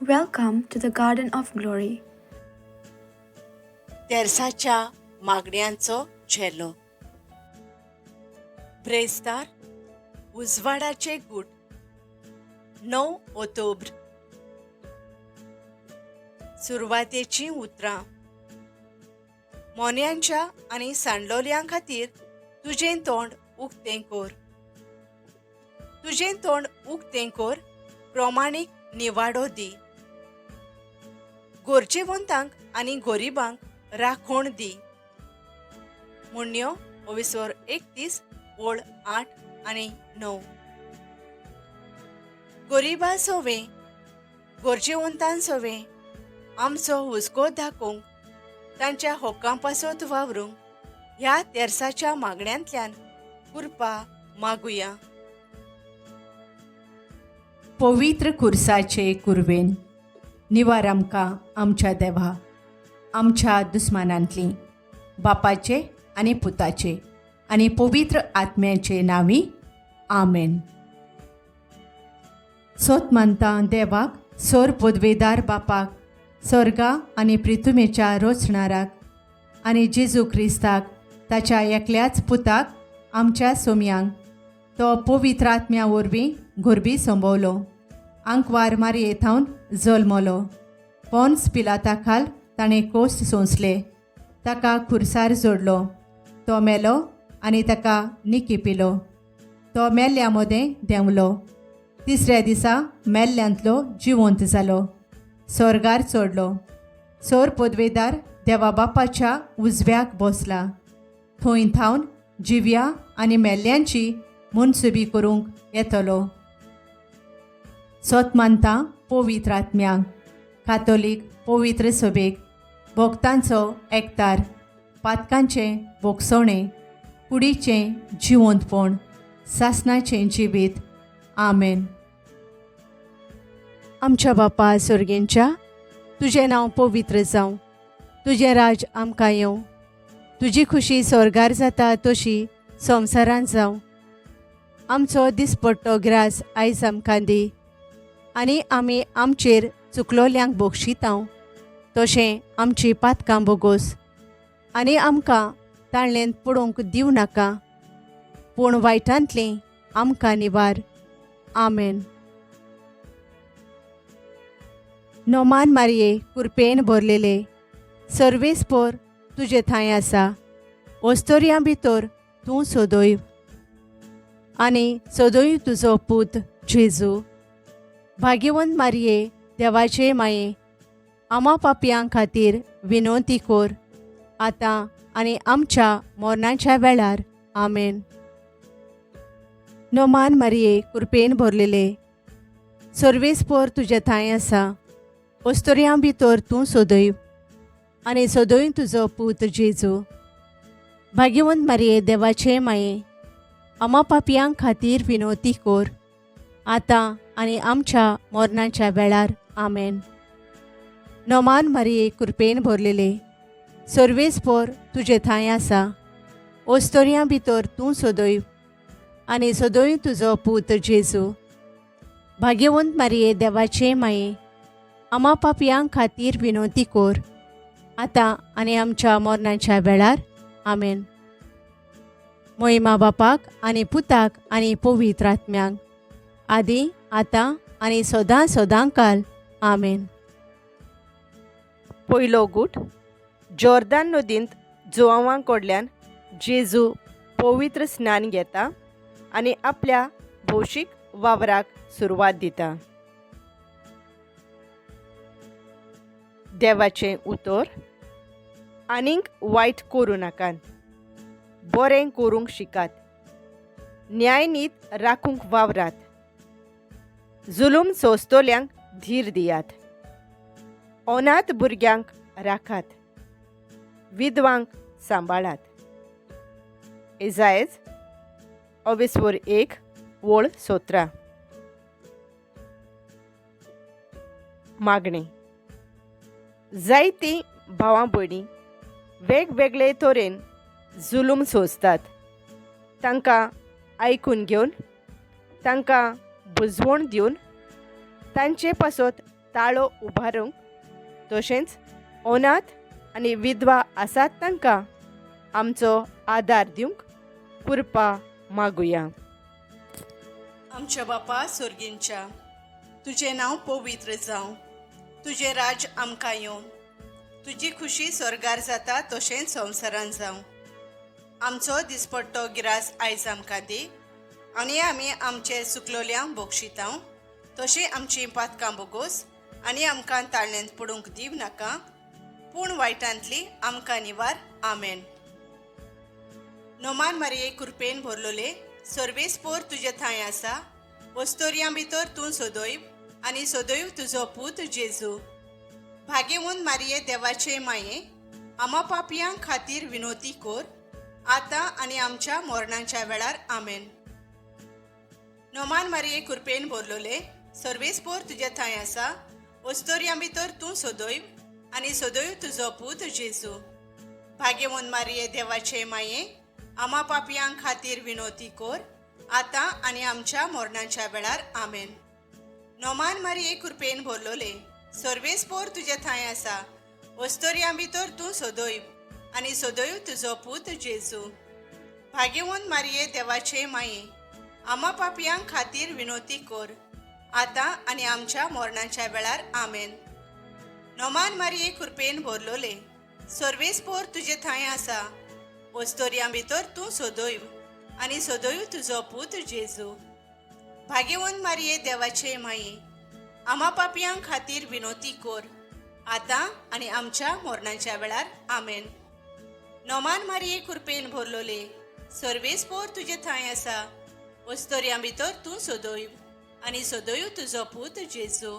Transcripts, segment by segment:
Welcome to the Garden of Glory. तेर्साच्या मागण्यांचो झेलो. ब्रेस्तार उजवाडाचे गूट, 9 ओतोब्र. सुरवातेचीं उतरां. मोन्यांच्या आनी सांडलोल्यां खातीर तुजें तोंड उक्तें कोर, तुजें तोंड उक्तें कोर, प्रमाणीक निवाडो दी. गोरजेवंतांक आनी गोरिबांक राखण दी. म्हणण्यो ओविसोर 31 ओळ 8 आनी 9. गोरिबा सोवे, गोरजेवंतां सोवे आमचो हुस्को दाखोवंक, तांच्या हक्कां पासत वावरूंक ह्या तेर्साच्या मागण्यांतल्यान कृपा मागुया. पवित्र खुर्साचे कुरवेन निवार आमकां आमच्या देवा, आमच्या दुस्मानांतली, बापाचे आनी पुताचे आनी पवित्र आत्म्याचे नांवी, आमेन. सोत मानता देवाक, सोर पदवेदार बापाक, स्वर्गा आनी प्रितुमेच्या रोचणाराक आनी जेजू क्रिस्ताक, ताच्या एकल्याच पुताक, आमच्या सोम्यांक, तो पवित्र आत्म्या वरवीं गोरबी संभवलो, आंकवार मारये थावन जल्मलो, पोन्स पिलाता खाल ताणें कोस सोंसले, ताका खुरसार जोडलो, तो मेलो आनी ताका निकी पिलो, तो मेल्ल्या मदें देंवलो, तिसऱ्या दिसा मेल्ल्यांतलो जिवंत जालो, स्वर्गार चडलो, सोर पदवेदार देवा बापाच्या उजव्याक बसला, थंय थावन जिव्या आनी मेल्ल्यांची मनसुबी करूंक येतलो. सोत मानता पवित्र आत्म्यांक, कातोलीक पवित्र सभेक, भोक्तांचो एकतार, पातकांचें भोगसणें, कुडीचें जिवंतपण, सासणाचें जिवीत, आमेन. आमच्या बापा सर्गेंच्या, तुजें नांव पवित्र जावं, तुजें राज आमकां येवं, तुजी खुशी स्वर्गार जाता तशी संवसारांत जावं. आमचो दिसपट्टो ग्रास आयज आमकां दी, आनी आमी आमचेर चुकलोल्यांक बोगशितांव तशें आमची पातकां बोगोस, आनी आमकां ताळ्ळेंत पडोवंक दिवं नाका, पूण वायटांतलीं आमकां निवार, आमेन. नोमान मारये कुरपेन भरलेले, सर्वेस्पोर तुजे थांय आसा, ओस्तोरयां भितर तूं सोदोय आनी सोदोय तुजो पूत जेजू. भाग्यवंत मारये देवाचे माये, आमा पापयां खातीर विनवती कोर, आतां आनी आमच्या मरणाच्या वेळार, आमेन. नोमान मारये कुरपेन भरलेले, सर्वेस्पोर तुजे थांय आसा, ओस्तोरयां भितर तूं सोदय आनी सोदय तुजो पूत जेजू. भाग्यवंत मारये देवाचे माये, आमा पापयां खातीर विनवती कोर, आतां आनी आमच्या मरणाच्या वेळार, आमेन. नोमान मारये कुरपेन भरलेले, सर्वेस्पोर तुजे थांय आसा, ओस्तोरयां भितर तूं सोदय आनी सोदय तुजो पूत जेजू. भाग्यवंत मारये देवाचे माये, आमा पापयां खातीर विनवती कोर, आतां आनी आमच्या मरणाच्या वेळार, आमेन. मोहिमा बापाक आनी पुताक आनी पवित्र आत्म्यांक, आदी आतां आनी सदां सदां काल, आमेन. पयलो गूट. जॉर्दान नदींत जुवांवां कडल्यान जेजू पवित्र स्नान घेता आनी आपल्या भौशीक वावराक सुरवात दिता. देवाचें उतर. आनीक वायट करूं नाकात, बरें करूंक शिकात, न्यायनीत राखूंक वावरात, जुलूम सोंसतल्यांक धीर दियात, अनाथ भुरग्यांक राखात, विधवांक सांबाळात. इजायज अवेस्वर 1 ओळ 17. मागणें. जायतीं भावां भयणीं वेगवेगळे तरेन जुलूम सोंसतात. तांकां आयकून घेवन, तांकां बुजवण दिवन, तांचे पासत ताळो उबारूंक तशेंच अनाथ आनी विधवा आसात तांकां आमचो आदार दिवंक कृपा मागुया. आमच्या बापा सोर्गींच्या, तुजें नांव पवित्र जावं, तुजें राज्य आमकां येवं, तुजी खुशी स्वर्गार जाता तशेंच संवसारान जावं. आमचो दिसपट्टो गिरास आयज आमकां दी आनी आमी आमचे सुकलोल्यांक बक्षितांव तशीं आमचीं पातकां बोगोस आनी आमकां ताळण्यांत पडूंक दिव नाका, पूण वायटांतली आमकां निवार. आमेन. नोमान मारये कृपेन भरलोले, सर्वेस्पोर तुजे थंय आसा, वस्तोरयां भितर तूं सदैव आनी सदैव तुजो पूत जेजू. भागेवून मारये देवाचे माये, आमा पापयां खातीर विनोती कोर, आतां आनी आमच्या मरणाच्या वेळार. आमेन. नोमान मारये कृपेन भरलोले, सर्वेस्पोर तुजे थंय आसा, वस्तोरयां भितर तूं सदैव आनी सदैव तुजो पूत जेजू. भागेवून मारये देवाचे माये, आमा पापयां खातीर विनोती कोर, आतां आनी आमच्या मरणाच्या वेळार. आमेन. नोमान मारये कृपेन भरलोले, सर्वेस्पोर तुजे थंय आसा, वस्तोरयां भितर तूं सदैव आनी सदैव तुजो पूत जेजू. भागेवून मारये देवाचे माये, आमा पापयां खातीर विनोती कोर, आतां आनी आमच्या मरणाच्या वेळार. आमेन. नोमान मारये कृपेन भरलोले, सर्वेस्पोर तुजे थंय आसा, वस्तोरयां भितर तूं सदैव आनी सदैव तुजो पूत जेजू. भागेवून मारये देवाचे माये, आमा पापयां खातीर विनोती कोर, आतां आनी आमच्या मरणाच्या वेळार. आमेन. नोमान मारये कृपेन भरलोले, सर्वेस्पोर तुजे थंय आसा, वस्तोरयां भितर तूं सदैव आनी सदैव तुजो पूत जेजू.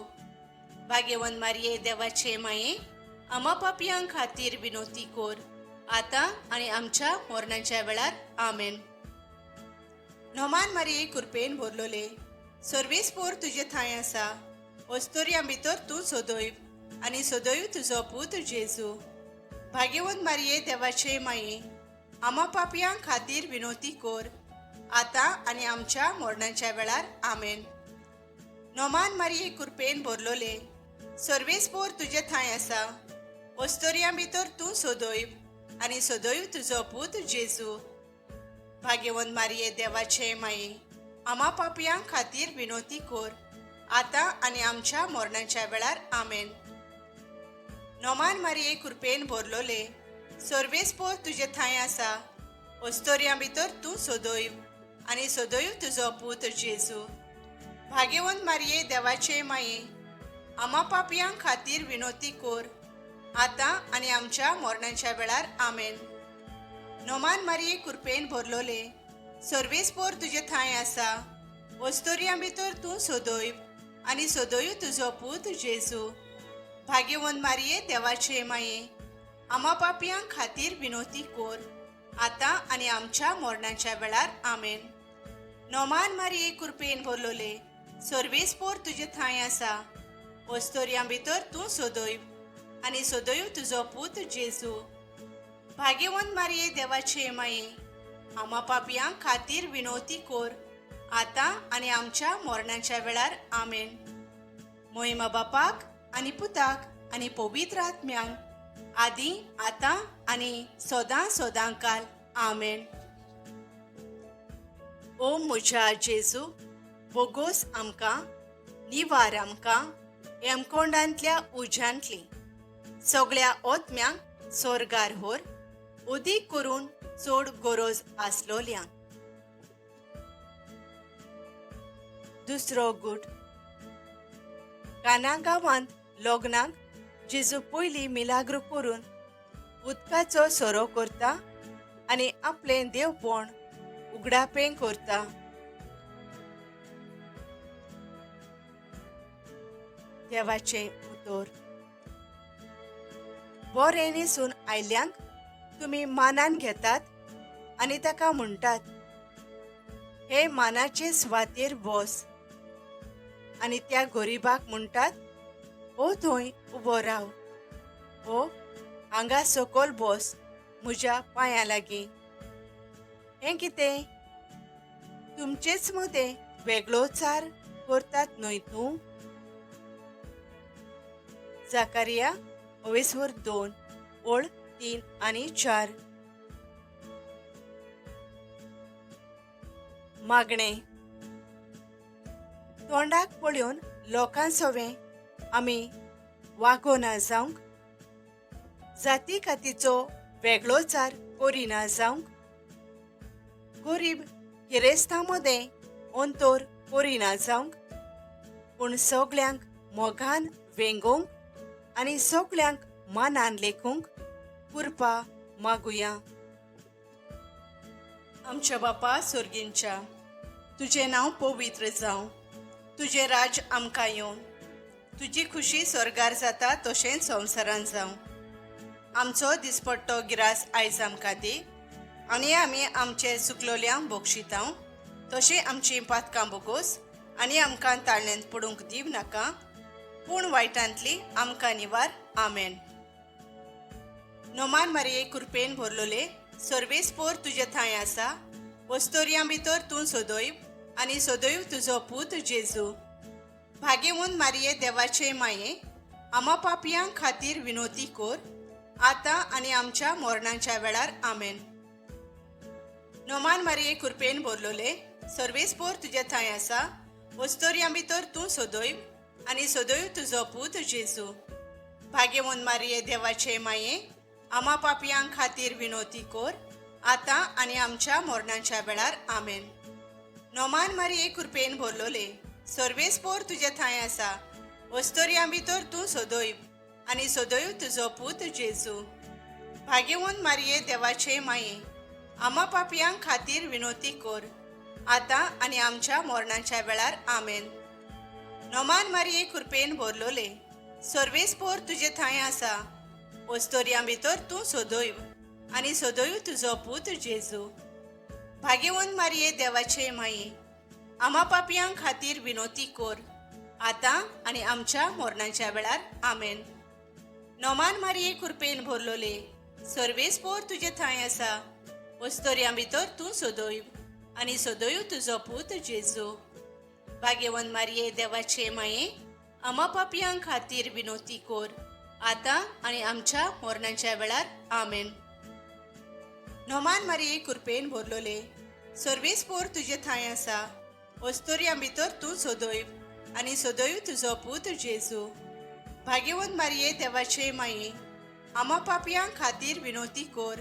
भागेवंत मारये देवाचे माये, आमा पापयां खातीर विनोती कोर, आतां आनी आमच्या मरणाच्या वेळार. आमेन. नोमान मारये कृपेन भरलोले, सर्वेस्पोर तुजे थंय आसा, वस्तोरयां भितर तूं सदैव आनी सदैव तुजो पूत जेजू. भागेवंत मारये देवाचे माये, आमा पापयां खातीर विनोती कोर, आतां आनी आमच्या मरणाच्या वेळार. आमेन. नोमान मारये कृपेन भरलोले, सर्वेस्पोर तुजे थंय आसा, वस्तोरयां भितर तूं सदैव आनी सदैव तुजो पूत जेजू. भागेवंत मारये देवाचे माये, आमा पापयां खातीर विनोती कोर, आतां आनी आमच्या मरणाच्या वेळार. आमेन. नोमान मारये कृपेन भरलोले, सर्वेस्पोर तुजे थंय आसा, वस्तोरयां भितर तूं सदैव आनी सदैव तुजो पूत जेजू. भागेवंत मारये देवाचे माये, आमा पापयां खातीर विनोती कोर, आतां आनी आमच्या मरणाच्या वेळार. आमेन. नोमान मारये कृपेन भरलोले, सर्वेस्पोर तुजे थंय आसा, वस्तोरयां भितर तूं सदैव आनी सदैव तुजो पूत जेजू. भागेवंत मारये देवाचे माये, आमा पापयां खातीर विनोती कोर, आतां आनी आमच्या मरणाच्या वेळार. आमेन. नोमान मारये कृपेन भरलोले, सर्वेस्पोर तुजे थंय आसा, वस्तोरयां भितर तूं सदैव आनी सदैव तुजो पूत जेजू. भागेवंत मारये देवाचे माये, आमा पापयां खातीर विनोती कोर, आतां आनी आमच्या मरणाच्या वेळार. आमेन. मोहिमा बापाक आनी पुताक आनी पवित्र आत्म्यांक, आदी आतां आनी सदां सदां काल. आमेन. ओ म्हज्या जेजू, बोगोस आमकां, निवार आमकां हेमकोंडांतल्या उज्यांतली, सगळ्या ओतम्यांक सोर्गार होर, उदीक करून चड गरज आसलोल्यांक. दुसरो गूट. काना गांवांत लग्नाक जेजू पयलीं मिलाग्र करून उदकाचो सोरो करता आनी आपलें देवपण उगडापें करता. देवाचें उतर. बरें न्हेसून आयल्यांक तुमी मानान घेतात आनी ताका म्हणटात, हे मानाचे सुवातेर बस, आनी त्या गरिबाक म्हणटात, ओ थंय उबो राव, ओ हांगा सकयल बस म्हज्या पांयां लागीं. हें कितें? तुमचेच मदें वेगळोचार करतात न्हय तूं? जाकारिया ओवेसवर 2 ओळ 3 आनी 4. मागणें. तोंडाक पळोवन लोकां सवें आमी वागोना जावंक, जाती कातीचो वेगळोचार करिना जावंक, गरीब गिरेस्तां मदें अंतर करिना जावंक, पूण सगळ्यांक मोगान वेंगोवंक आनी सगळ्यांक मानान लेखूंक कृपा मागुया. आमच्या बापा सोर्गींच्या, तुजें नांव पवित्र जावं, तुजें राज्य आमकां येवं, तुजी खुशी स्वर्गार जाता तशेंच संवसारान जावं. आमचो दिसपट्टो गिरास आयज आमकां दी आनी आमी आमचे चुकलोल्यांक बक्षितांव तशें आमचीं पातकां बोगोस आनी आमकां ताळण्यांत पडूंक दिव नाका, पूण वायटांतली आमकां निवार. आमेन. नोमान मारये कृपेन भरलोले, सर्वेस्पोर तुजे थंय आसा, वस्तोरयां भितर तूं सदैव आनी सदैव तुजो पूत जेजू. भागेवून मारये देवाचे माये, आमा पापयां खातीर विनोती कोर, आतां आनी आमच्या मरणाच्या वेळार. आमेन. नोमान मारये कृपेन भरलोले, सर्वेस्पोर तुजे थंय आसा, वस्तोरयां भितर तूं सदैव आनी सदैव तुजो पूत जेजू. भागेवून मारये देवाचे माये, आमा पापयां खातीर विनोती कोर, आतां आनी आमच्या मरणाच्या वेळार. आमेन. नोमान मारये कृपेन भरलोले, सर्वेस्पोर तुजे थंय आसा, वस्तोरयां भितर तूं सदैव आनी सदैव तुजो पूत जेजू. भागेवून मारये देवाचे माये, आमा पापयां खातीर विनोती कोर, आतां आनी आमच्या मरणाच्या वेळार. आमेन. नोमान मारये कृपेन भरलोले, सर्वेस्पोर तुजे थंय आसा, वस्तोरयां भितर तूं सदैव आनी सदैव तुजो पूत जेजू. भागेवून मारये देवाचे माये, आमा पापयां खातीर विनोती कोर, आतां आनी आमच्या मरणाच्या वेळार. आमेन. नोमान मारये कृपेन भरलोले, सर्वेस्पोर तुजे थंय आसा, वस्तोरयां भितर तूं सदैव आनी सदैव तुजो पूत जेजू. भागेवंत मारये देवाचे माये, आमा पापयां खातीर विनोती कोर, आतां आनी आमच्या मरणाच्या वेळार. आमेन. नोमान मारये कृपेन भरलोले, सर्वेस्पोर तुजे थंय आसा, वस्तोरयां भितर तूं सदैव आनी सदैव तुजो पूत जेजू. भागेवंत मारये देवाचे माये, आमा पापयां खातीर विनोती कोर,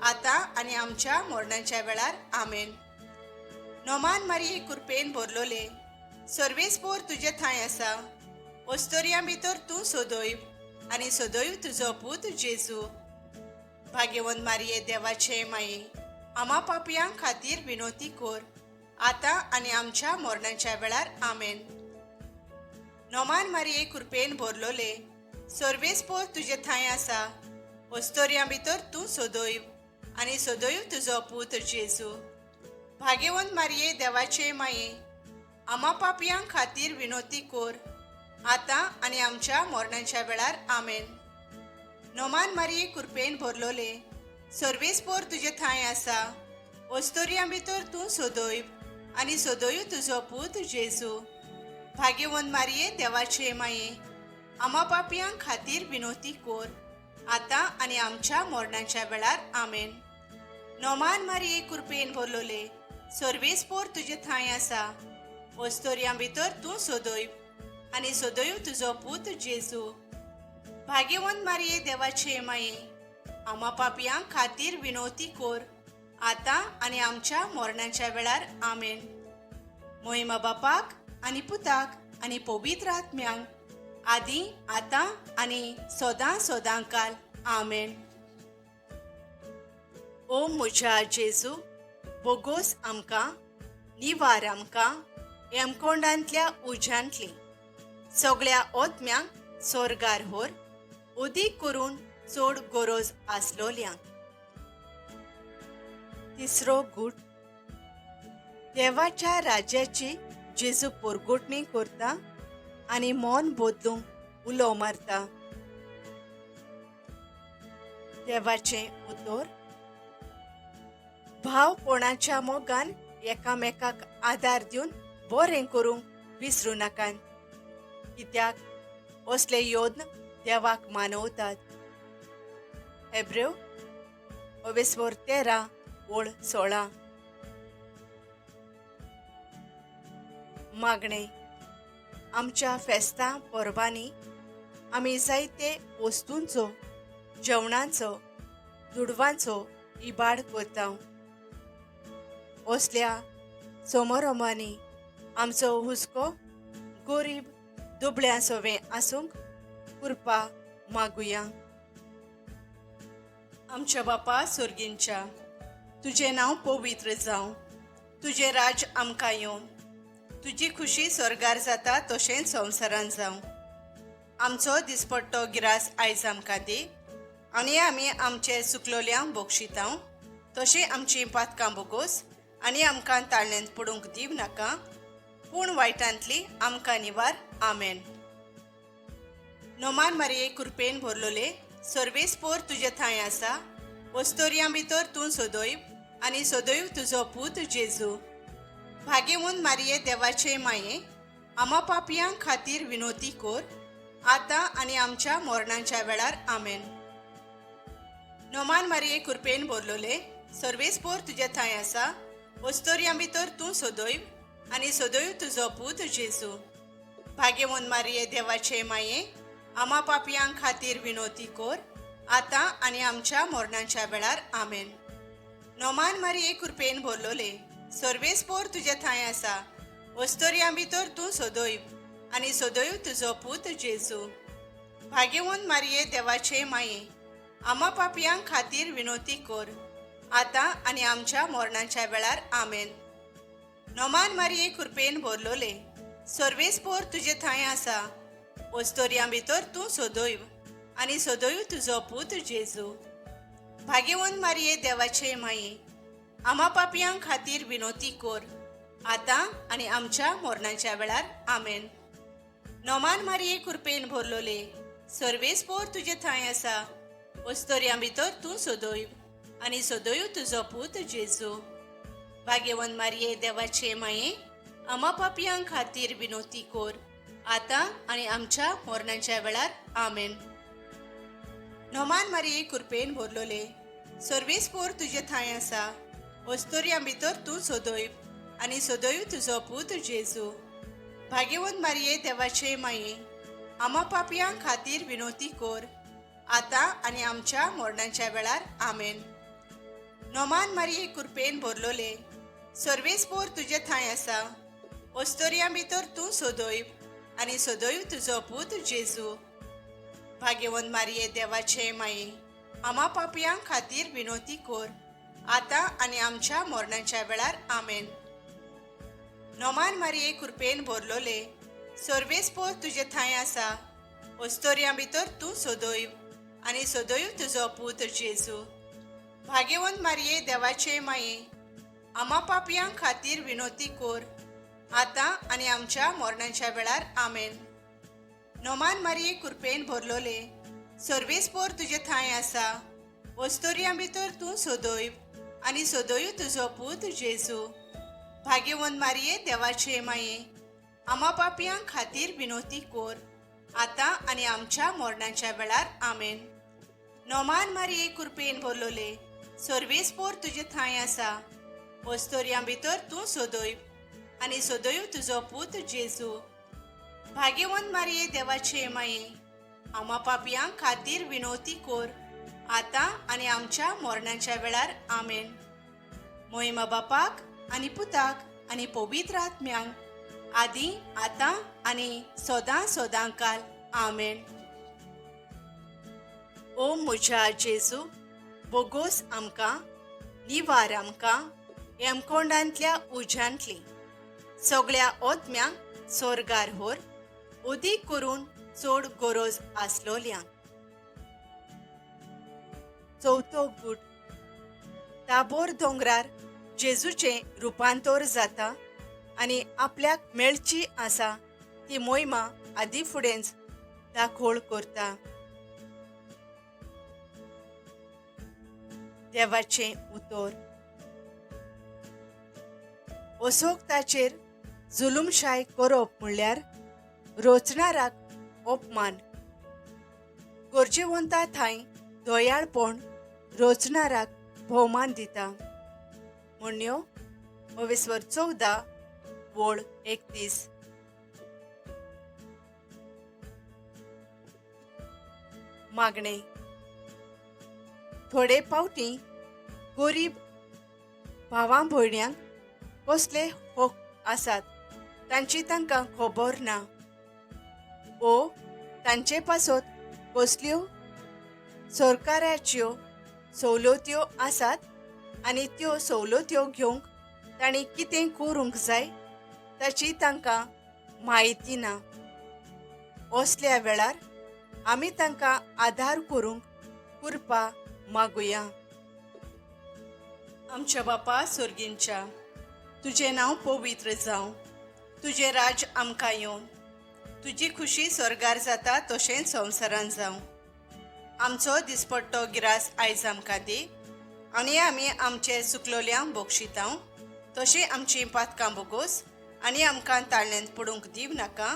आतां आनी आमच्या मरणाच्या वेळार. आमेन. नोमान मारये कृपेन भरलोले, सर्वेस्पोर तुजे थंय आसा, वस्तोरयां भितर तूं सदैव आनी सदैव तुजो पूत जेजू. भागेवंत मारये देवाचे माये, आमा पापयां खातीर विनोती कोर, आतां आनी आमच्या मरणाच्या वेळार. आमेन. नोमान मारये कृपेन भरलोले, सर्वेस्पोर तुजे थंय आसा, वस्तोरयां भितर तूं सदैव आनी सदैव तुजो पूत जेजू. भागेवंत मारये देवाचे माये, आमा पापयां खातीर विनोती कोर, आतां आनी आमच्या मरणाच्या वेळार. आमेन. नोमान मारये कृपेन भरलोले, सर्वेस्पोर तुजे थंय आसा, वस्तोरयां भितर तूं सदैव आनी सदैव तुजो पूत जेजू. भागेवंत मारये देवाचे माये, आमा पापयां खातीर विनोती कोर, आतां आनी आमच्या मरणाच्या वेळार. आमेन. नोमान मारये कृपेन भरलोले, सर्वेस्पोर तुजे थंय आसा, वस्तोरयां भितर तूं सदैव आनी सदैव तुजो पूत जेजू. भागेवंत मारये देवाचे माये, आमा पापयां खातीर विनोती कोर, आतां आनी आमच्या मरणाच्या वेळार. आमेन. मोहिमा बापाक आनी पुताक आनी पवित्र आत्म्यांक, आदी आतां आनी सदां सदां काल. आमेन. ओ म्हज्या जेजू, बोगोस आमकां, निवार आमकां हेमकोंडांतल्या उज्यांतली, सगळ्या ओतम्यांक सोर्गार होर, अदीक करून चड गरज आसलोल्यांक. तिसरो गूट. देवाच्या राज्याची जेजू पोरगोटणी करता आनी मन बदलूंक उलो मारता. देवाचें उतर. भावपणाच्या मोगान एकामेकाक आदार दिवन बरें करूंक विसरूं नाकात, कित्याक असले यत्न देवाक मानवतात. हेब्रेव ओवेस्वोर 13 ओळ 16. मागणें. आमच्या फेस्तां परबांनी आमी जायते वस्तूंचो, जेवणाचो, दुडवांचो इबाड करता. असल्या समारंभांनी आमचो हुस्को गरीब दुबळ्यां सवें आसूंक कृपा मागुया. आमच्या बापा सोर्गींच्या, तुजें नांव पवित्र जावं, तुजें राज्य आमकां येवं, तुजी खुशी स्वर्गार जाता तशेंच संवसारान जावं. आमचो दिसपट्टो गिरास आयज आमकां दी आनी आमी आमचे चुकलोल्यांक बक्षितां तशें आमचीं पातकां बोगोस आनी आमकां ताळण्यांत पडूंक दिव नाका, पूण वायटांतली आमकां निवार. आमेन. नोमान मारये कृपेन भरलोले, सर्वेस्पोर तुजे थंय आसा, वस्तोरयां भितर तूं सदैव आनी सदैव तुजो पूत जेजू. भाग्यवंत मारये देवाचे माये, आमा पापयां खातीर विनोती कोर, आतां आनी आमच्या मरणाच्या वेळार. आमेन. नोमान मारये कृपेन भरलोले, सर्वेस्पोर तुजे थंय आसा, वस्तोरयां भितर तूं सदैव आनी सदैव तुजो पूत जेजू. भाग्यवंत मारये देवाचे माये, आमा पापयां खातीर विनोती कोर, आतां आनी आमच्या मरणाच्या वेळार. आमेन. नोमान मारये कृपेन भरलोले, सर्वेस्पोर तुजे थंय आसा, वस्तोरयां भितर तूं सदैव आनी सदैव तुजो पूत जेजू. भाग्यवंत मारये देवाचे माये, आमा पापयां खातीर विनोती कोर, आतां आनी आमच्या मरणाच्या वेळार. आमेन. नोमान मारये कृपेन भरलोले, सर्वेस्पोर तुजे थंय आसा, वस्तोरयां भितर तूं सदैव आनी सदैव तुजो पूत जेजू. भाग्यवंत मारये देवाचे माये, आमा पापयां खातीर विनोती कोर, आतां आनी आमच्या मरणाच्या वेळार. आमेन. नोमान मारये कृपेन भरलोले, सर्वेस्पोर तुजे थंय आसा, वस्तोरयां भितर तूं सदैव आनी सदैव तुजो पूत जेजू. भाग्यवंत मारये देवाचे माये, आमा पापयां खातीर विनोती कोर, आतां आनी आमच्या मरणाच्या वेळार. आमेन. नोमान मारये कृपेन भरलोले, सर्वेस्पोर तुजे थंय आसा, वस्तोरयां भितर तूं सदैव आनी सदैव तुजो पूत जेजू. भाग्यवंत मारये देवाचे माये, आमा पापयां खातीर विनोती कोर, आतां आनी आमच्या मरणाच्या वेळार. आमेन. नोमान मारये कृपेन भरलोले, सर्वेस्पोर तुजे थंय आसा, वस्तोरयां भितर तूं सदैव आनी सदैव तुजो पूत जेजू. भाग्यवंत मारये देवाचे माये, आमा पापयां खातीर विनोती कोर, आतां आनी आमच्या मरणाच्या वेळार. आमेन. नोमान मारये कृपेन भरलोले, सर्वेस्पोर तुजे थंय आसा, वस्तोरयां भितर तूं सदैव आनी सदैव तुजो पूत जेजू. भाग्यवंत मारये देवाचे माये, आमा पापयां खातीर विनोती कोर, आतां आनी आमच्या मरणाच्या वेळार. आमेन. नोमान मारये कृपेन भरलोले, सर्वेस्पोर तुजे थंय आसा, वस्तोरयां भितर तूं सदैव आनी सदैव तुजो पूत जेजू. भाग्यवंत मारये देवाचे माये, आमा पापयां खातीर विनोती कोर, आतां आनी आमच्या मरणाच्या वेळार. आमेन. नोमान मारये कृपेन भरलोले, सर्वेस्पोर तुजे थंय आसा, वस्तोरयां भितर तूं सदैव आनी सदैव तुजो पूत जेजू. भाग्यवंत मारये देवाचे माये, आमा पापयां खातीर विनोती कोर, आतां आनी आमच्या मरणाच्या वेळार. आमेन. मोहिमा बापाक आनी पुताक आनी पवित्र आत्म्यांक, आदी आतां आनी सदां सदां काल. आमेन. ओ म्हज्या जेजू, बोगोस आमकां, निवार आमकां हेमकोंडांतल्या उज्यांतली, सगळ्या ओतम्यांक सोर्गार व्हर, अदीक करून चड गरज आसलोल्यांक. चवथो गूट. ताबोर दोंगरार जेजूचें रुपांतर जाता आनी आपल्याक मेळची आसा ती मोहिमा आदी फुडेंच दाखोळ करता. देवाचें उतर. असोक ताचेर जुलूमशाय करप म्हणल्यार रचणाराक अपमान. गरजेवंता थांय दयाळपण रोजनाराक भोवमान दिता. म्हणण्यो ओवेस्वर 14 वळ 31. मागणे. थोडे पावटी गरीब भावां भयण्यांक कसले हक आसात तांची तांकां खबर ना ओ तांचे पासत कसल्यो सरकाराच्यो सवलत्यो आसात आनी त्यो सवलत्यो घेवंक तांणी कितें करूंक जाय ताची तांकां म्हायती ना. असल्या वेळार आमी तांकां आदार करूंक कृपा मागुया. आमच्या बापा सोर्गींच्या, तुजें नांव पवित्र जावं, तुजें राज आमकां येवं, तुजी खुशी स्वर्गार जाता तशेंच संवसारान जावं. आमचो दिसपट्टो गिरास आयज आमकां दी आनी आमी आमचे चुकलोल्यांक बक्षितांव तशीं आमचीं पातकां बोगोस आनी आमकां ताळण्यांत पडूंक दिव नाका,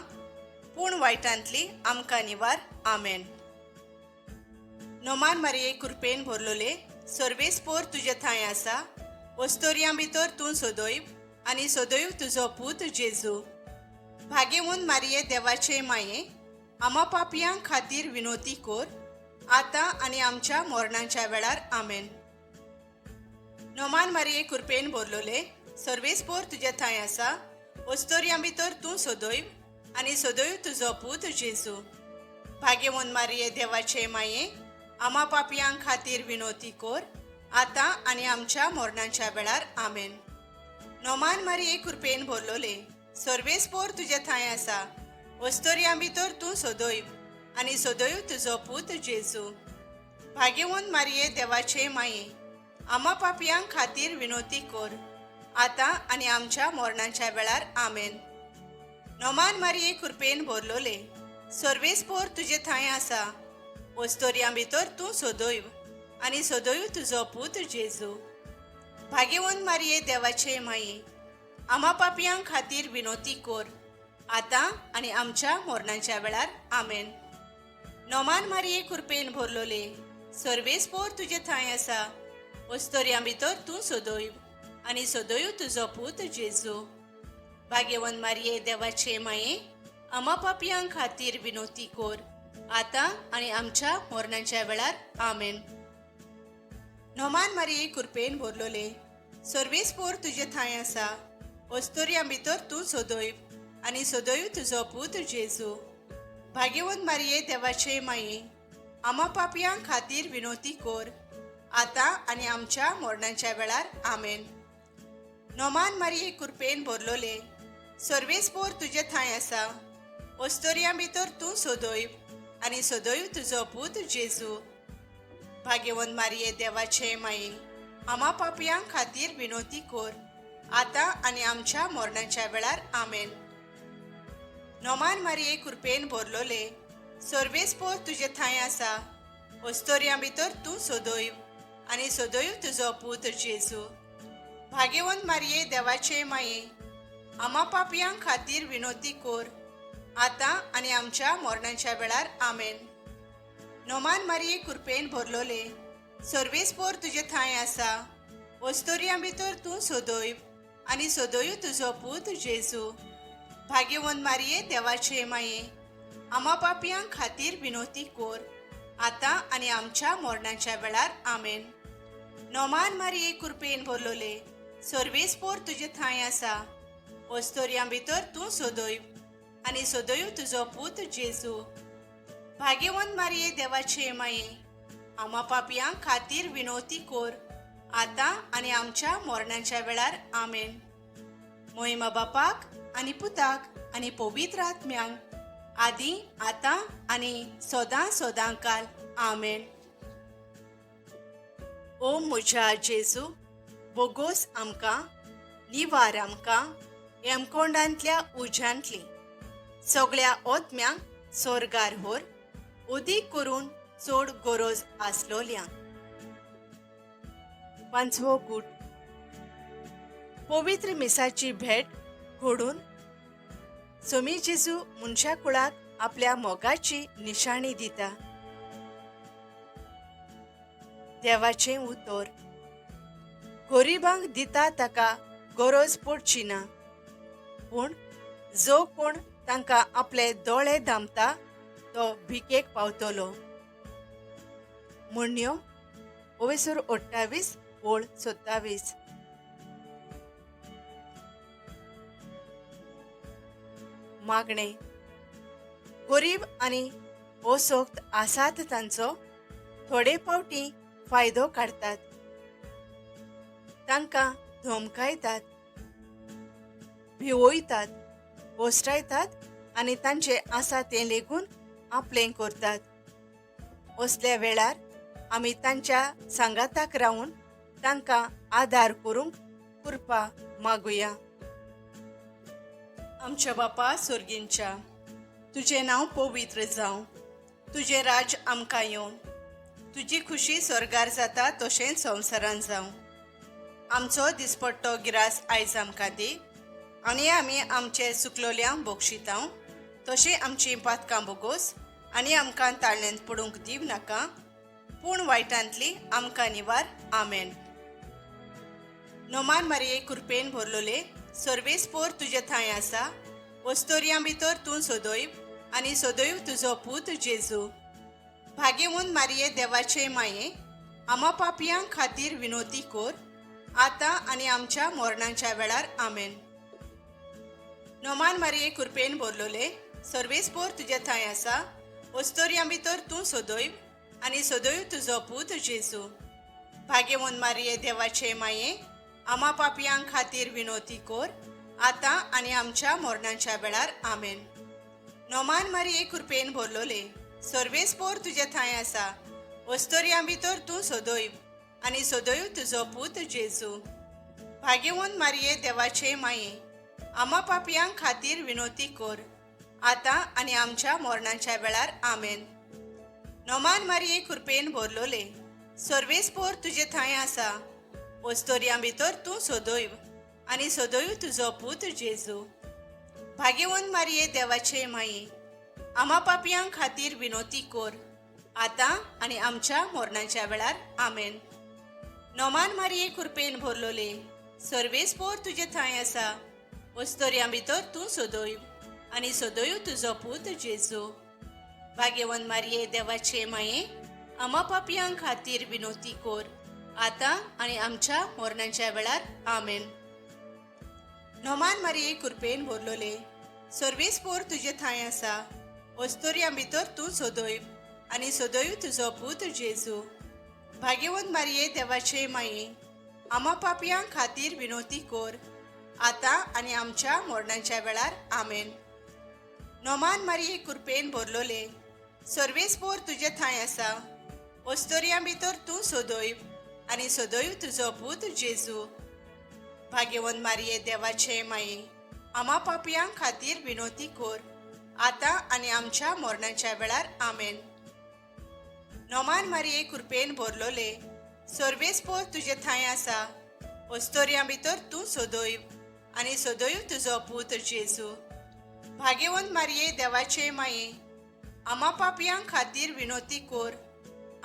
पूण वायटांतली आमकां निवार. आमेन. नोमान मारये कृपेन भरलोले, सर्वेस्पोर तुजे थांय आसा, वस्तोरयां भितर तूं सदैव आनी सदैव तुजो पूत जेजू. भागेवून मारये देवाचे माये, आमा पापयां खातीर विनोती कोर, आतां आनी आमच्या मरणाच्या वेळार. आमेन. नोमान मारये कृपेन भरलोले, सर्वेस्पोर तुजे थांय आसा, वस्तोरयां भितर तूं सदैव आनी सदैव तुजो पूत जेजू. भागेवून मारये देवाचे माये, आमा पापयां खातीर विनोती कोर, आतां आनी आमच्या मरणाच्या वेळार. आमेन. नोमान मारये कृपेन भरलोले, सर्वेस्पोर तुजे थांय आसा, वस्तोरयां भितर तूं सदैव आनी सदैव तुजो पूत जेजू. भागेवून मारये देवाचे माये, आमा पापयां खातीर विनोती कोर, आतां आनी आमच्या मरणाच्या वेळार. आमेन. नोमान मारये कृपेन भरलोले, सर्वेस्पोर तुजे थांय आसा, वस्तोरयां भितर तूं सदैव आनी सदैव तुजो पूत जेजू. भागेवून मारये देवाचे माये, आमा पापयां खातीर विनोती कोर, आतां आनी आमच्या मरणाच्या वेळार. आमेन. नोमान मारये कृपेन भरलोले, सर्वेस्पोर तुजे थांय आसा, वस्तोरयां भितर तूं सदैव आनी सदैव तुजो पूत जेजू. भागेवन मारये देवाचे माये, आमा पापयां खातीर विनोती कोर, आतां आनी आमच्या मरणाच्या वेळार. आमेन. नोमान मारये कृपेन भरलोले, सर्वेस्पोर तुजे थांय आसा, वस्तोरयां भितर तूं सदैव आनी सदैव तुजो पूत जेजू. भागेवंत मारये देवाचे माये, आमा पापयां खातीर विनोती कोर, आतां आनी आमच्या मरणाच्या वेळार. आमेन. नोमान मारये कृपेन भरलोले, सर्वेस्पोर तुजे थांय आसा, वस्तोरयां भितर तूं सदैव आनी सदैव तुजो पूत जेजू. भागेवंत मारये देवाचे माये, आमा पापयां खातीर विनोती कोर, आतां आनी आमच्या मरणाच्या वेळार. आमेन. नोमान मारये कृपेन भरलोले, सर्वेस्पोर तुजे थांय आसा, वस्तोरयां भितर तूं सदैव आनी सदैव तुजो पूत जेजू. भागेवंत मारये देवाचे माये, आमा पापयां खातीर विनोती कोर, आतां आनी आमच्या मरणाच्या वेळार. आमेन. नोमान मारये कृपेन भरलोले, सर्वेस्पोर तुजे थांय आसा, वस्तोरयां भितर तूं सदैव आनी सदैव तुजो पूत जेजू. भागेवंत मारये देवाचे माये, आमा पापयां खातीर विनोती कोर, आतां आनी आमच्या मरणाच्या वेळार. आमेन. नोमान मारये कृपेन भरलोले, सर्वेस्पोर तुजे थांय आसा, वस्तोरयां भितर तूं सदैव आनी सदैव तुजो पूत जेजू. भागेवंत मारये देवाचे माये, आमा पापयां खातीर विनोती कोर, आतां आनी आमच्या मरणाच्या वेळार. आमेन. मोहिमा बापाक आनी पुताक आनी पवित्र आत्म्यांक, आदी आतां आनी सदां सदां काल. आमेन. ओ म्हज्या जेजू, बोगोस आमकां, निवार आमकां हेमकोंडांतल्या उज्यांतली, सगळ्या ओत्म्यांक सोर्गार व्हर, उदीक करून चड गरज आसलोल्यांक. पांचवो गूट. पवित्र मिसाची भेट घडून सोमी जेजू मनशा कुळाक आपल्या मोगाची निशाणी दिता. देवाचें उतर. गरिबांक दिता ताका गरज पडची ना, पूण जो कोण तांकां आपले दोळे दामता तो भिकेक पावतलो. म्हणण्यो ओवेसूर 28 ओळ 27. मागणें. गरीब आनी असक्त आसात तांचो थोडे फावटी फायदो काडटात, तांकां धमकायतात, भिवयतात, पोस्टायतात आनी तांचे आसा तें लेगून आपलें करतात. असल्या वेळार आमी तांच्या सांगाताक रावन तांकां आदार करूंक कृपा मागुया. आमच्या बापा सोर्गींच्या, तुजें नांव पवित्र जावं, तुजें राज्य आमकां येवं, तुजी खुशी स्वर्गार जाता तशेंच संवसारान जावं. आमचो दिसपट्टो गिरास आयज आमकां दी आनी आमी आमचे सुकलोल्यांक बक्षितांव तशें आमचीं पातकां बोगोस आनी आमकां ताळ्यांत पडूंक दिव नाका, पूण वायटांतली आमकां निवार. आमेन. नोमान मारये कृपेन भरलोले, सर्वेस्पोर तुजे थंय आसा, वस्तोर्यां भितर तूं सदैव आनी सदैव तुजो पूत जेजू. भाग्यवंत मारये देवाचे माये, आमा पापयां खातीर विनोती कोर, आतां आनी आमच्या मरणाच्या वेळार. आमेन. नोमान मारये कृपेन भरलोले, सर्वेस्पोर तुजे थंय आसा, वस्तोर्यां भितर तूं सदैव आनी सदैव तुजो पूत जेजू. भाग्यवंत मारये देवाचे माये, आमा पापयां खातीर विनोती कोर, आतां आनी आमच्या मरणाच्या वेळार. आमेन. नोमान मारये कृपेन भरलोले, सर्वेस्पोर तुजे थंय आसा, वस्तोर्यां भितर तूं सदैव आनी सदैव तुजो पूत जेजू. भाग्यवंत मारये देवाचे माये, आमा पापयां खातीर विनोती कोर, आतां आनी आमच्या मरणाच्या वेळार. आमेन. नोमान मारये कृपेन भरलोले, सर्वेस्पोर तुजे थंय आसा, वस्तोर्यां भितर तूं सदैव आनी सदैव तुजो पूत जेजू. भाग्यवंत मारये देवाचे माये, आमा पापयां खातीर विनोती कोर, आतां आनी आमच्या मरणाच्या वेळार. आमेन. नोमान मारये कृपेन भरलोले, सर्वेस्पोर तुजे थंय आसा, वस्तोर्यां भितर तूं सदैव आनी सदैव तुजो पूत जेजू. भाग्यवंत मारये देवाचे माये, आमा पापयां खातीर विनोती कोर, आतां आनी आमच्या मरणाच्या वेळार. आमेन. नोमान मारये कृपेन भरलोले, सर्वेस्पोर तुजे थंय आसा, वस्तोर्यां भितर तूं सदैव आनी सदैव तुजो पूत जेजू. भाग्यवंत मारये देवाचे माये, आमा पापयां खातीर विनोती कोर, आतां आनी आमच्या मरणाच्या वेळार. आमेन. नोमान मारये कृपेन भरलोले, सर्वेस्पोर तुजे थंय आसा, वस्तोर्यां भितर तूं सदैव आनी सदैव तुजो पूत जेजू. भाग्यवंत मारये देवाचे माये, आमा पापयां खातीर विनोती कोर, आतां आनी आमच्या मरणाच्या वेळार. आमेन. नोमान मारये कृपेन भरलोले, सर्वेस्पोर तुजे थंय आसा, वस्तोर्यां भितर तूं सदैव आनी सदैव तुजो पूत जेजू. भाग्यवंत मारये देवाचे माये, आमा पापयां खातीर विनोती कोर,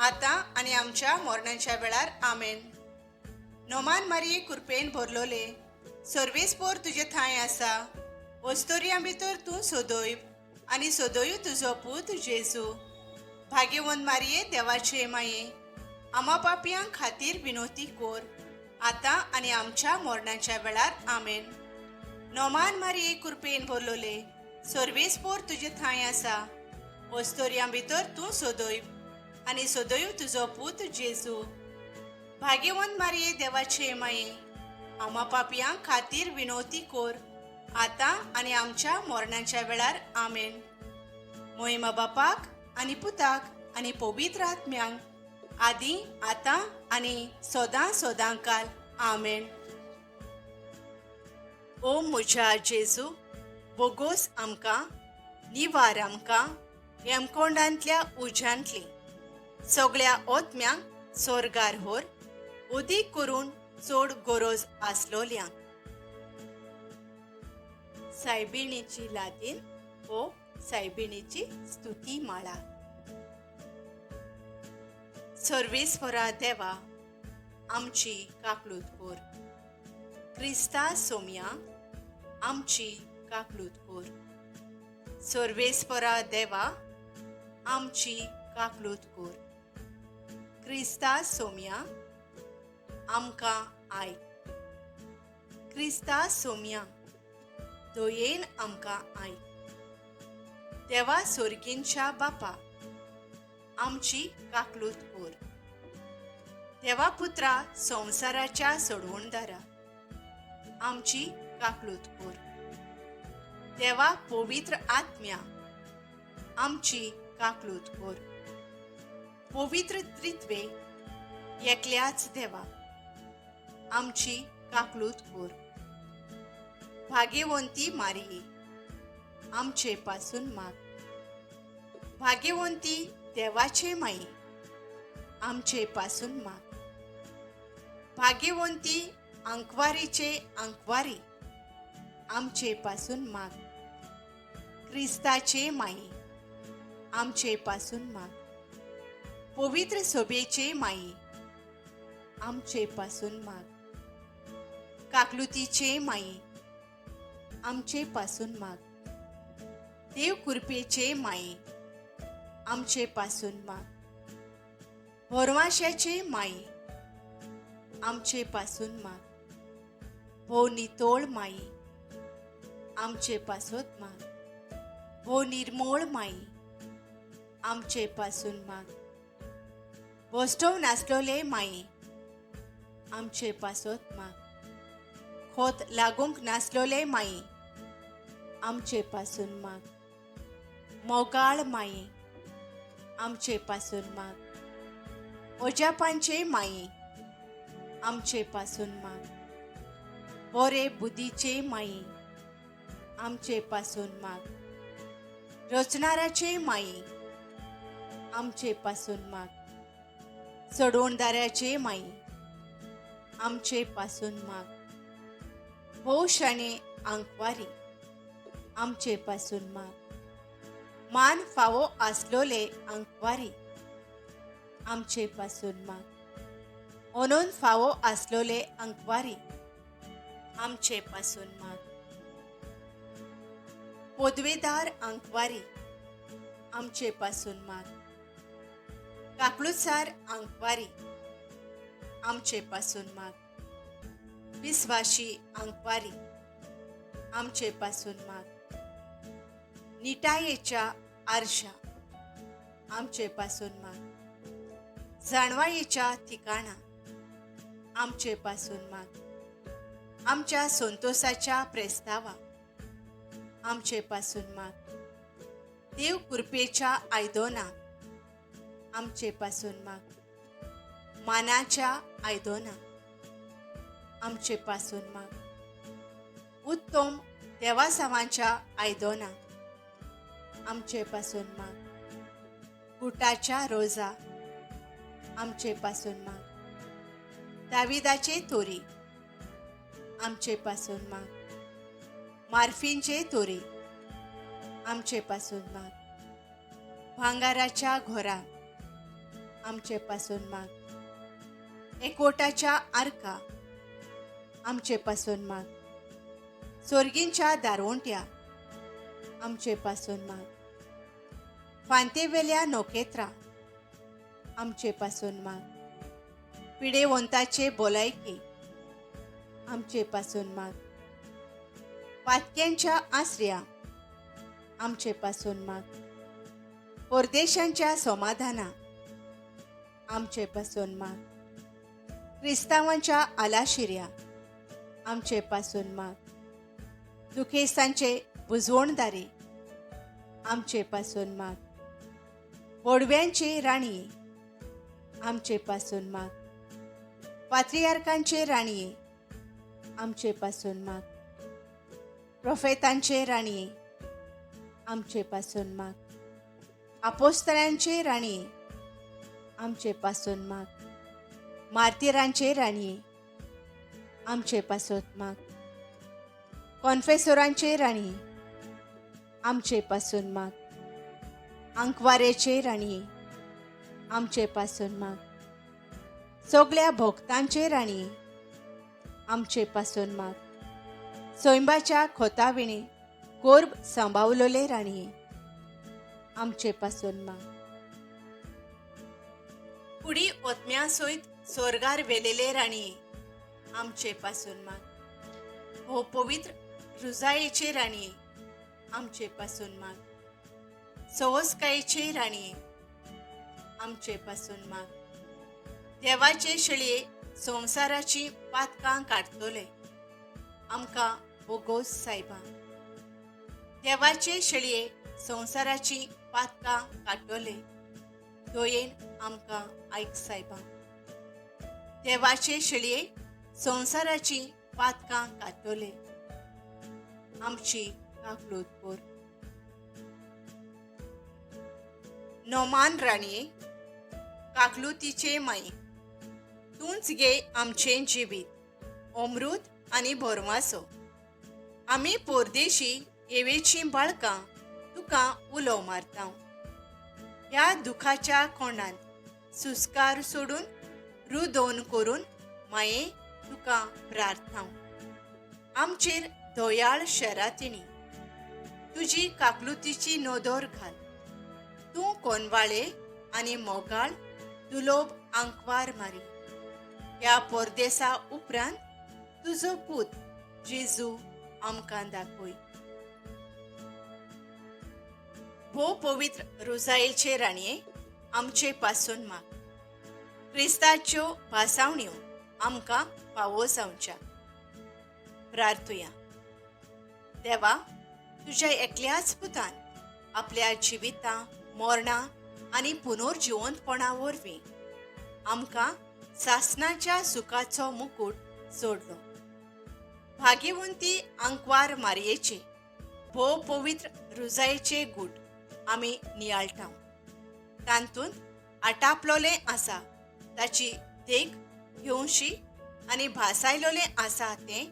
आतां आनी आमच्या मरणाच्या वेळार. आमेन. नोमान मारये कृपेन भरलोले, सर्वेस्पोर तुजे थंय आसा, वस्तोर्यां भितर तूं सदैव आनी सदैव तुजो पूत जेजू. भाग्यवंत मारये देवाचे माये, आमा पापयां खातीर विनोती कोर, आतां आनी आमच्या मरणाच्या वेळार. आमेन. नोमान मारये कृपेन भरलोले, सर्वेस्पोर तुजे थंय आसा, वस्तोर्यां भितर तूं सदैव आनी सदैव तुजो पूत जेजू. भाग्यवंत मारये देवाचे माये, आमा पापयां खातीर विनोती कोर, आतां आनी आमच्या मरणाच्या वेळार. आमेन. मोहिमा बापाक आनी पुताक आनी पवित्र आत्म्यांक, आदी आतां आनी सदां सदां काल. आमेन. ओ म्हज्या जेजू, बोगोस आमकां, निवार आमकां हेमकोंडांतल्या उज्यांतली सगळ्या ओतम्यांक सोर्गार होर, उदीक करून चड गरज आसलोल्यांक. सायबिणीची लादीन हो सायबिणीची स्तुती माळा. सर्वेस्परा देवा आमची काकलूत कोर. क्रिस्ता सोम्या आमची काकलूत कोर. सर्वेस्परा देवा आमची काकलूत कोर. क्रिस्ता सोम्या आमकां आयक. क्रिस्ता सोम्या दयेन आमकां आयक. देवा सोर्गींच्या बापा आमची काकलूत कोर. देवा पुत्रा संवसाराच्या सोडवणदारा आमची काकलूत कोर. देवा पवित्र आत्म्या आमची काकलूत कोर. पवित्र त्रित्वे एकल्याच देवा आमची काकलूत कोर. भाग्यवंती मारिये आमचे पासून माग. भाग्यवंती देवाचे माई आमचे पासून माग. भाग्यवंती आंकवारीचे आंकवारी आमचे पासून माग. क्रिस्ताचे माई आमचे पासून माग. पवित्र सोबेचे माई आमचे पासून माग. काकलुतीचे माई आमचे पासून माग. देव कृपेचे माई आमचे पासून माग. भोरवाशाचे माई आमचे पासून माग. भोव नितोळ माई आमचे पासत माग. भोव निर्मोळ माई आमचे पासून माग. बोस्टोव नासलोले माई आमचे पासत माग. खोत लागूंक नासलोले माई आमचे पासून माग. मोगाळ माई आमचे पासून माग. ओजापांचे माई आमचे पासून माग. बोरे बुद्धीचे माई आमचे पासून माग. रचणाराचे माई आमचे पासून माग. सोडवणदाराचे माई आमचे पासून माग. भोव शाणे आंकवारी आमचे पासून माग. मान फावो आसलोले आंकवारी आमचे पासून माग. ओनून फावो आसलोले आंकवारी आमचे पासून माग. पदवेदार आंकवारी आमचे पासून माग. काकलुसार आंकवारी आमचे पासून माग. विस्वाशी आंकवारी आमचे पासून माग. निटायेच्या आरशा आमचे पासून माग. जाणवायेच्या ठिकाणा आमचे पासून माग. आमच्या संतोषाच्या प्रस्तावा आमचे पासून माग. देव कृपेच्या आयदोना आमचे पासून माग. मानाच्या आयदोना आमचे पासून माग. उत्तम देवासावांच्या आयदोना आमचे पासून माग. गुटाच्या रोजा आमचे पासून माग. दाविदाचे तोरी आमचे पासून माग. मार्फींचे तोरी आमचे पासून माग. भांगाराच्या घोरा आमचे पासून माग. एकवटाच्या आर्का आमचे पासून माग. सोर्गींच्या दारवंट्या आमचे पासून माग. फांतेवेल्या नोकेत्रा आमचे पासून माग. पिडेवंताचे बोलायके आमचे पासून माग. पातक्यांच्या आसऱ्या आमचे पासून माग. परदेशांच्या समाधाना आमचे पासून माग. क्रिस्तावांच्या आलाशिऱ्या आमचे पासून माग. दुखेस्तांचे बुजवणदारे आमचे पासून माग. बोडव्यांचे राणये आमचे पासून माग. पात्रियार्कांचे राणये आमचे पासून माग. प्रोफेतांचे राणये आमचे पासून माग. आपोस्तरांचे राणये आमचे पासून माग. मार्तिरांचे राणये आमचे पासून माग. कॉन्फेसोरांचे राणये आमचे पासून माग. आंकवारेचे राणये आमचे पासून माग. सगळ्या भोक्तांचे राणये, आमचे पासून माग. सोयंबाच्या खोताविणे कोर्ब सांबावलोले राणये, आमचे पासून माग. कुडी ओतम्या सयत सोर्गार वेलेले राणये, आमचे पासून माग. हो पवित्र रुजायेचे राणये, आमचे पासून माग. सवसकायेचे राणये, आमचे पासून माग. देवाचे शेळये संवसाराची पातकां काडटले, आमकां बोगोस सायबा. देवाचे शेळये संवसाराची पातकां काडटले, दयेन आमकां आयक सायबा. देवाचे शेळये संवसाराची पातकां काडटले, आमची काकलूत कर. नोमान राणये, काकलुतीचे माई, तूंच गे आमचें जिवीत, अमृत आनी भरवासो. आमी पोरदेशी येवेचीं बाळकां तुका उलो मारता. ह्या दुखाच्या कोणांत सुस्कार सोडून रुदोन करून माये तुका प्रार्थना. आमचेर दयाळ शरातिणी तुजी काकलुतीची नदर घाल. तूं कोनवाळे आनी मोगाळ दुलोब आंकवार मारी. ह्या परदेसा उपरांत तुजो पूत जेजू आमकां दाखय. भोव पवित्र रोजायेचे राणये, आमचे पासून माग. क्रिस्ताच्यो भासावण्यो आमकां फावो जावच्या. प्रार्थुया. देवा, तुज्या एकल्याच पुतान आपल्या जिवितां, मरणां आनी पुनर्जिवंतपणा वरवीं आमकां सासणाच्या सुखाचो मुकूट सोडलो. भाग्यवंती आंकवार मारयेचे भोव पवित्र रुजायेचे गूट आमी नियाळटा. तातूंत आटापलोलें आसा ताची देख घेवशी आनी भासायलोलें आसा तें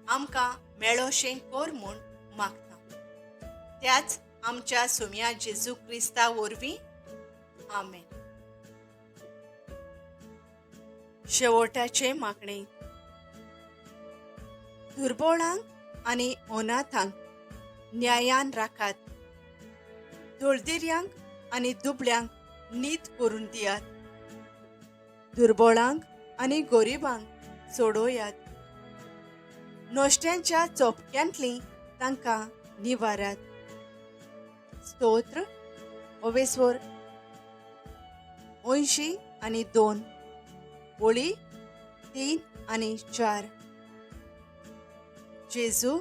आमकां मेळोशें कर म्हूण मागता. त्याच आमच्या सुम्या जेजू क्रिस्ता वरवीं, आमेन. शेवटाचें मागणें. दुर्बोळांक आनी अनाथांक न्यायान राखात. दळदिऱ्यांक आनी दुबळ्यांक नीत करून दियात. दुर्बोळांक आनी गरिबांक सोडोयात. नश्ट्यांच्या चोपक्यांतलीं तांकां निवारात. स्तोत्र ओवेस्वर 82 ओळी 3 आनी 4. जेजू,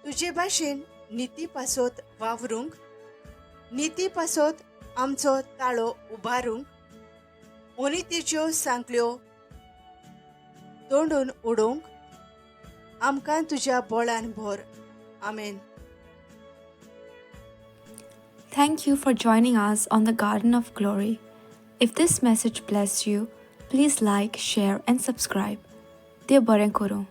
तुजे भाशेन निती पासत वावरूंक, निती पासत आमचो ताळो उबारूंक, अनितीच्यो सांकळ्यो तोंडून उडोवंक आमकां तुज्या बळान भर. आमेन. Thank you for joining us on the Garden of Glory. If this message blessed you, please like, share, and subscribe. देव बरें करूं.